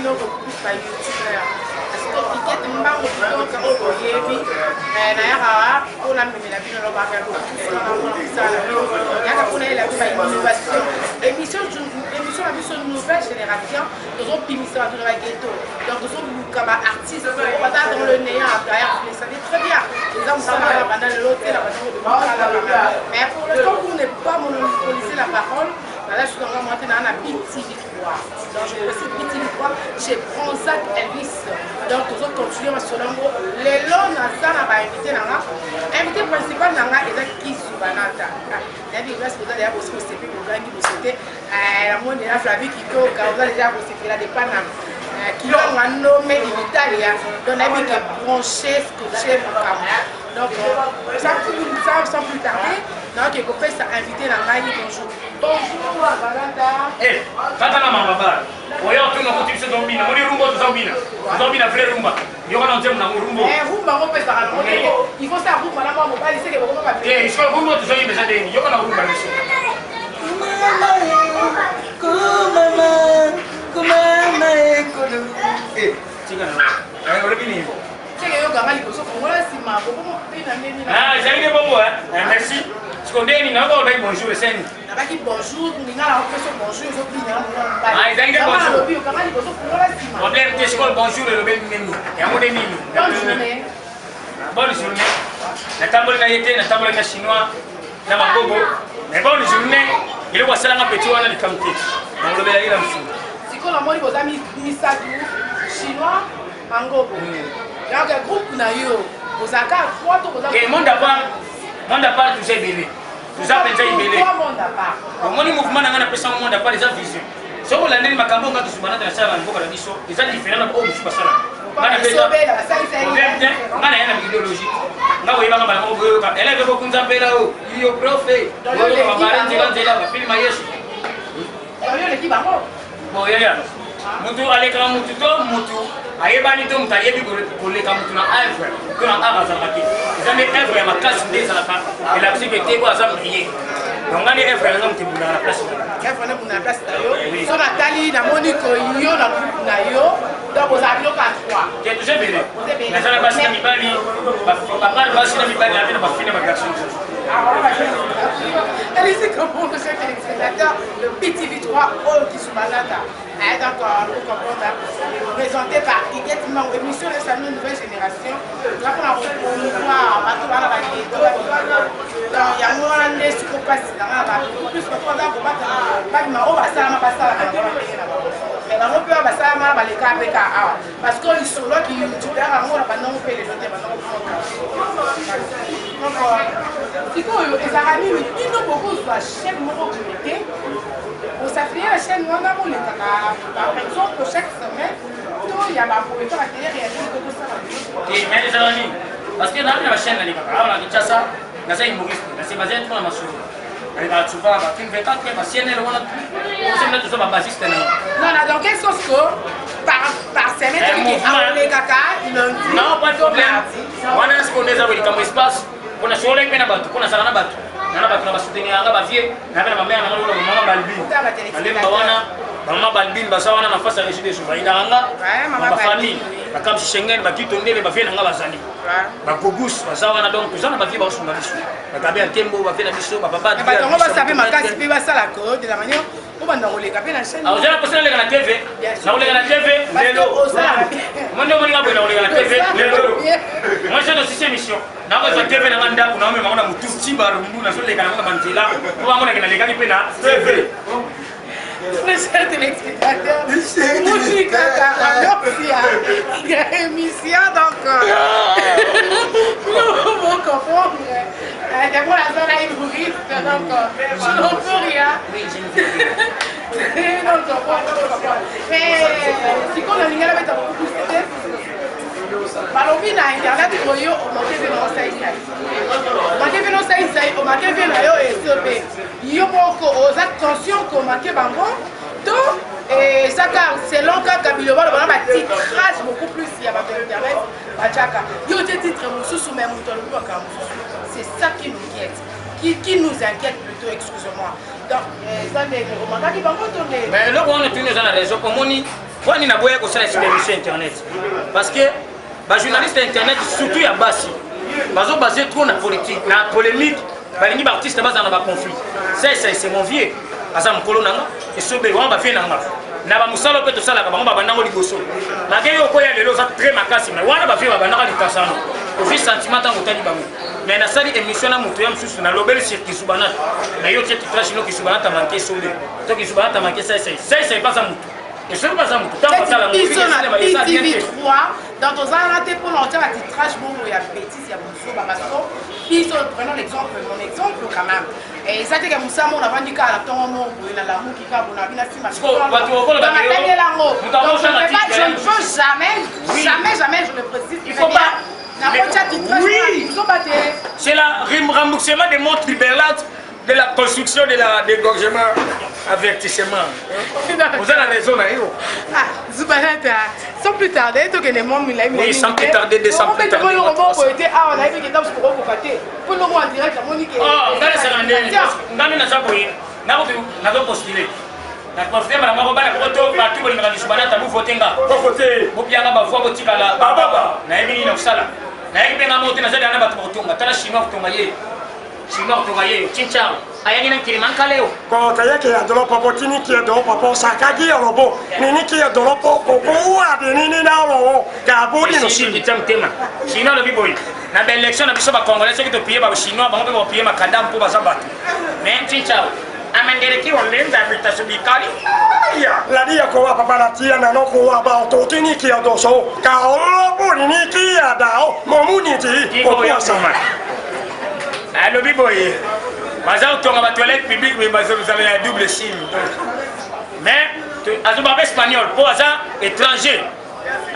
bino beaucoup ba youtubeur parce que Huguette Mbangu kitoko oyo boyebi nayaka mpona memela bino lobaka ya mosala yaka mpona yela biso ba innovation émission émission na biso nouvelle génération tozobimisa bato na bageto donc tozoluka ba artiste oyo baza dans le néant d'ailleurs vous le savez très bien eza mosala na banda lelo te na banda mais pour l'instant pour ne pas monopoliser la parole, naza suka nga mwa te naa na BTV 3. Donc je précise BTV 3 chez Bronzac Elvis. Donc tozo continuer masolo yango lelo. Naza na bainvité na nga. Invité principal na nga eza Kisu Banata. Nayebi place boza deya, bosi bosepe, bogangi bosote. Namoni na Flavi Kitoka, oza deja kosepela depa na Kilonga Nome in Italia. Donc nayebi ke branché, scotché makambo. Donc sans plus tarder, naoke kopesa invité na ngai bonjour. Bonjour Banata. Tata na mama ba oyo tuna kuti biso tobina moni rumba, tozobina, tozobina vrai rumba. Yoka na nzembo nango rumbo. Rumba ngo opesaka nango te, il faut sa rumba na mwa mobali seke bokoma ba Te, sikoyo rumbo tozoyimba eza ndeni. Yoka na rumba biso. Kumama, kumama ekolo. Tika na olobi nini? Seke yokanga liboso, fongola nsima, bokoma mpe na ndeni. Ezali nde bongo. Merci. Siko ndeni nayoka olobaki bonjour eseni. Nabaki bonjour, ndinga na opesa bonjour, ezobina na mwana mobali. Ezali nde bonjour. Alobi okanga liboso, fongola nsima. Problème te. Sikoyo bonjour elobeli nini? Yango nde nini? Bonne journée. Bonne journée. Natamboli na ye te, natamboli na Chinois na Magogo, mais bonne journée. Eloko asalanga petit wana, likambo te, nakolobela ye na mosusu. Sikoyo namoni boza misatu, Chinois, Mangobo. Donc groupe na yo ozalaka trois to boza? Monde à part, monde à part, toza ebele, toza mpenza ebele. Monde à part. Omoni mouvement na ngai napesango monde à part, eza vision. Soki olandeli makambo nga Tosubanata nasala na mboka na biso, eza différent na oyo mosusu basalaka. Nga na ye na idéologie nga koyebaka bana moko boyoka eleve bokunza mpela o yo profe boyoka babare nzela nzela bafilma Yesu. Bon, yaya, mutu alekaka mutu to mutu ayebani to mutu ayebi koleka mutu na œuvre to na art azalaka te. Eza nde œuvre ya makasi nde ezalaka elakisi ke te po aza brille. Donc nga nde œuvre yanga moto ebundaka na place na. Œuvre nde ebundaka na place na yo. So natali, namoni ko yo na groupe na yo, donc ozala biloko ya 3. Te, toza ebele. Naza na basi na mibali, bapart basi na mibali, na mpe na bafille na bagarçon mosusu. Allez-y, comprendre, chers téléspectateurs, le BTV 3 oyo Kisubanata. Donc, vous comprendre, présenté par Huguette Mango, émission de sa nouvelle génération. Nous avons promouvoir bato bana baketo. Donc, yango wana nde siko mpasi na nga bato plus bato baza kobata babima oyo basalama basalama yango na ndenge na bango, mais bango mpe oyo basalama baleka mpe ka awa, parce que lisolo ki youtubeur yango na bandango mpe lelo te bandango. Donc sikoyo ezalaka nini? Bino bokozwa chaîne moko boye te, bosafie na chaîne wana, bolekaka par exemple chaque semaine to ya baboye to batele réalité to tosala? Te, mais ezalaka nini? Parce que naami na bachaîne nalekaka awa na Kinshasa, naza humoriste, nase baza trop na masolo. Nalekaka souvent bafilm 24, ba CNL wana, osemina toza babasiste na. Non, non, dans quel sens que par semaine olekaka lundi? Non, pas de problème. Wana sikoyo nde eza boye, likambo espace mpona sololaki mpe na bato, mpo nazala na bato, na bato na basoutenir yanga, bavie na mpe na bamare nanga lokola bamama Balbine balemba wana, bamama Balbine baza wana na face ya Régie des Eaux, bayindaka nga na bafamille bakamsi Schengen, bakito ndele bavie na nga bazali, bagogus baza wana. Donc toza na bavie baosunga biso, bagabe ya ntembo, bavie na biso, bapapa. Bato yango basape makasi mpe basalaka de la manière obanda koleka mpe na chaîne. Ozala mposa naleka na TV, nakoleka na TV lelo. Monde omoninga boye, nakoleka na TV lelo. Moi je tosisi émission, nakozwa TV nanga ndako, naomemango na motu ti barumbu, nazoleka nango na banzela po bamonake nalekaki mpe na TV. Chers téléspectateurs, Mouchi Kaka, ambiance ya émission, donc nous pouvons comprendre. D'abord, la zone est humoriste, donc je n'en peux rien. Oui, je ne fais rien. Non, je comprends, je comprends. Mais si on a l'ingala, mais t'as beaucoup plus de balobi na internet oyo omake mpe na osaisai, omake mpe na osaisai, omake mpe na yo esobe yo moko oza conscient komake bango to eza kaka selon kaka biloba loba na batitrage beaucoup plus ya bato ya internet batiaka yo tie titre mosusu, mais moto alobi makambo mosusu. C'est ça qui nous inquiète, qui nous inquiète plutôt, excusez-moi. Donc eza ndenge omakaki bango to nde? Mais eloko wana tuni, eza na raison. Omoni Mpo nini naboya kosala esika émission internet? Parce que bajournaliste ya internet, surtout ya basi, bazo base trop na politique, na polémique. Balingi baartiste bazala na baconflit. Sai c'est mon vieux, aza mokolo na nga, esobe wana bavie na nga na bamosala mpe tosalaka bango babandango liboso. Make yo okoya lelo, oza très makasi, mais wana bavie babandaka likasano, ozwi sentiment ntango otali bango. Mais nasali émission na moto ya mosusu, nalobeli sur Kisubanata, mais yo tie titrage no Kisubanata manke esobe to Kisubanata manke sai sai sai sai. Baza motu, esoki baza motu ntango basala biso na PTV 3, donc tozalaka te mpona kotia batitrage bongo ya bétise ya bozoba. Parce que biso, prenons l'exemple, mon exemple quand même, eza teke mosala moko navandi kaka na ntongo moko boye, nalamuki kaka bona bina nsima natangela yango. Je ne veux jamais, jamais, jamais, je le précise, il faut pas nakotia titrage. Oui. Zoba te. C'est le remboursement des montres Liberlat, de la construction de la dégorgement, avertissement. Vous avez raison na yo. Ah, Zubanata, sans plus tarder, tokende mwa milai. Oui, sans plus tarder, sans plus tarder. Eloko moko boye te awa, nayebi ke ntango okokoka te mpo eloko en direct amoni ke Oh, ngai nasala ndenge ngai naza boye, nakoki nazopostule na profite mbala moko. Bana koko to bato bolingaka Lisubanata, bovote nga, bopianga bavoi, botikala Bababa. Nayebi nini na kosala, nayebi mpe nga moko te. Nazali na bato bakotonga. Tala Chinois kotonga ye, Chinois kotonga ye, Chinchao ayangi na nkilima nkale yo. Kɔtɛ yɛ kɛ dɔrɔn pɔpɔ tini kɛ dɔrɔn pɔpɔ sakagi yɔrɔ nini kɛ dɔrɔn pɔ koko wa de nini na yɔrɔ k'a bɔ ni si. Kitya motema. Chinois alobi boye na baélection na biso bacongolais, soki topie bachinois, bango mpe bapie makadamu mpo baza bato. Mais Chinchao amendeleki olenza bitaso bikali. Ladi ya ko wa papa la tia na no ko wa ba to tini kɛ dɔ so ka ɔlɔ nini kɛ da o mɔmu ni ti ko Kiko ko sa. Alobi boye, baza kotonga batoilette publique, mais bazozala ya double sim. Mais azoba mpe espagnol mpo aza étranger,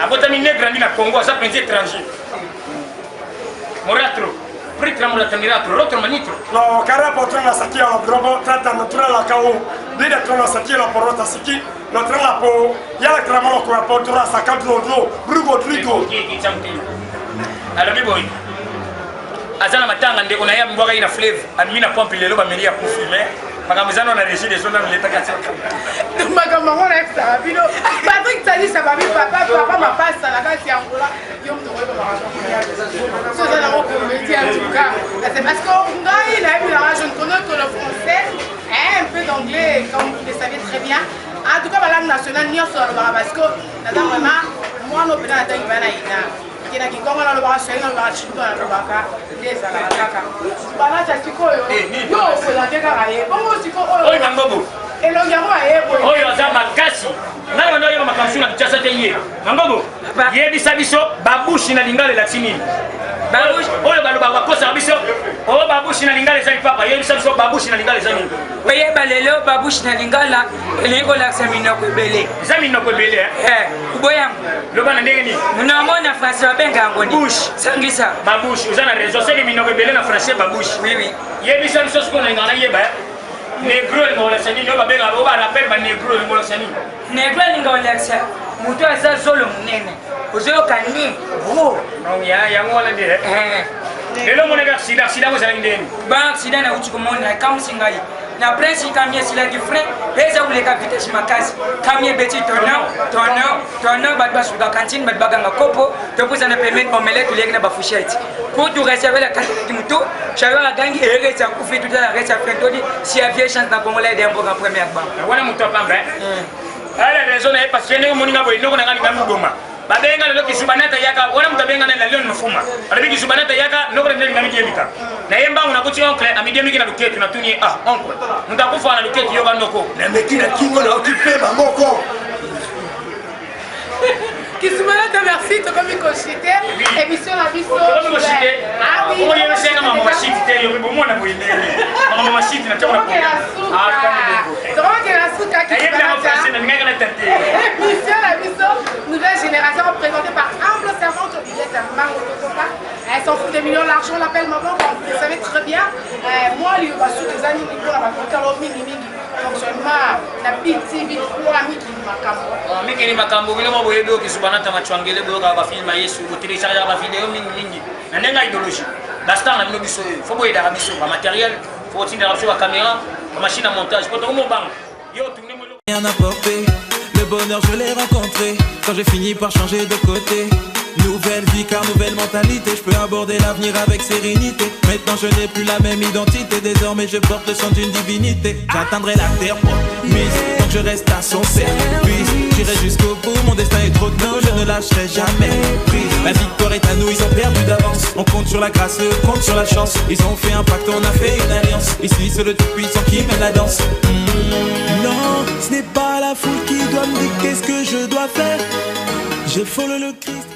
abotami ne grandi na Congo, aza mpenza étranger. Moratro pritra moratro miratro rotro manitro. No kara po tra la saki la drobo tra no tra la kao li de tra la saki la porota siki no tra la po ya la tra mo ko po tra saka dro dro brugo drigo. Kitya motema. Alobi boye, aza na matanga, ndeko na ye ambwakaki na fleuve, amemi na pompe, lelo bameli, akufi. Mais makambo eza no na régie des eaux, namiletaka tiaka. Makambo yango nayebisaka bino. Patrik Talisa babi papa papa mapasa na kati ya Angola, yo moto okoyeba makambo so eza nango comédie. En tout cas, c'est parce que ngai nayebi nanga, je ne connais que le français, un peu d'anglais, comme vous le savez très bien. En tout cas, balangue nationale nyonso alobaka, parce que naza vraiment mwana opena natangi bana ina kendaki ngongo, nalobaka swahili, nalobaka chinois, nalobaka nde ezalaka kaka banata. Sikoyo yo oprésente kaka ye bongo sikoyo. Oyo Mangobo. Elongi yango ayeboye. Oyo aza makasi, ngai wana oyeba makambo su na Kinshasa te. Ye Mangobo, yebisa biso, babushi na lingala elakisi nini? Oyo balobaka, bakosaka biso oyo babushi na lingala eza lipapa. Yebisa biso, babushi na lingala eza nini? Oyeba lelo, babushi na lingala elingi kolakisa minoko ebele. Eza minoko ebele. Boyango. Loba na ndenge nini? Monoko na français babenga yango ni Bouche. Sangisa. Babouche, oza na raison, seki minoko ebele na français, babouche. Oui. Yebisa biso sikoyo, nalingaka nayeba, negro elinga kolakisa nini? Oyo babengaka, oyo barapele banegro, elinga kolakisa nini? Negro elinga kolakisa moto aza zolo monene, ozoyoka ni gros. Yango wana nde lelo omonaki accident. Accident ngo ezalaki ndeni? Ba accident nauti komona ekamwisi ngai na Prince. Camion esilaki frein mpe eza koleka vitesse makasi. Camion ebeti tono tono tono, bato basuka cantine, bato bakanga kopo. Topusana pembeni, omelette toliaki na bafourchette kutu réserve la katikati. Motu chauffeur agangi, eresi akufi, tutala resi ya frein. Todi si avie chance na congolais de mboka première banque. Wana moto apamba ala raison na ye, parce que ndenge omoninga boye, ndoko na nga linga moboma, babenga lelo Kisubanata yaka. Wana moto abenga na Lion Mofuma, alobi Kisubanata yaka, ndoko na ndenge midiemika na ye mbangu. Nakuti oncle amidiemiki na luketu, natuni ye: "Ah oncle, moto akufa na luketu?" Yoka ndoko. Nameki na kingo, naoki pema moko. Kisumanata, merci. Tokomi koshite émission na biso. Tokomi koshite. Oyebisenga makambo mashiti te, yo bomona boye ndenge makambo mashiti na Tokokela suka, tokokela suka. Kisumanata, émission na biso nouvelle génération, présentée par humble servante Juliette Mango Totoka. Elle s'en fout des millions, l'argent l'appelle maman, comme vous le savez très bien. Moi, liloba suki eza nini mpona bakotalo mingimingi, fonctionnement na BTV 3 Mikili Makambo? Mikili Makambo, bino mo boyebi oyo Kisubanata Macwangele, boyokaka bafilme ya Yesu, botéléchargeaka bavideo mingimingi na ndenge ya idéologie. Bastar na bino, biso oyo fo boyedaka biso bamatériel, fo botindaka biso bacaméra, bamachine ya montage, po tokomobanga yo tourne. Rien à porter. Le bonheur, je l'ai rencontré quand j'ai fini par changer de côté. Nouvelle vie car nouvelle mentalité, je peux aborder l'avenir avec sérénité. Maintenant je n'ai plus la même identité, désormais je porte le sang d'une divinité. J'atteindrai la terre promise, tant que je reste à son service. J'irai jusqu'au bout, mon destin est trop tôt, je ne lâcherai jamais prise. La victoire est à nous, ils ont perdu d'avance. On compte sur la grâce, eux comptent sur la chance. Ils ont fait un pacte, on a fait une alliance. Ici c'est le tout-puissant qui mène la danse. Non, ce n'est pas la foule qui doit me dicter ce que je dois faire. J'ai follow le Christ.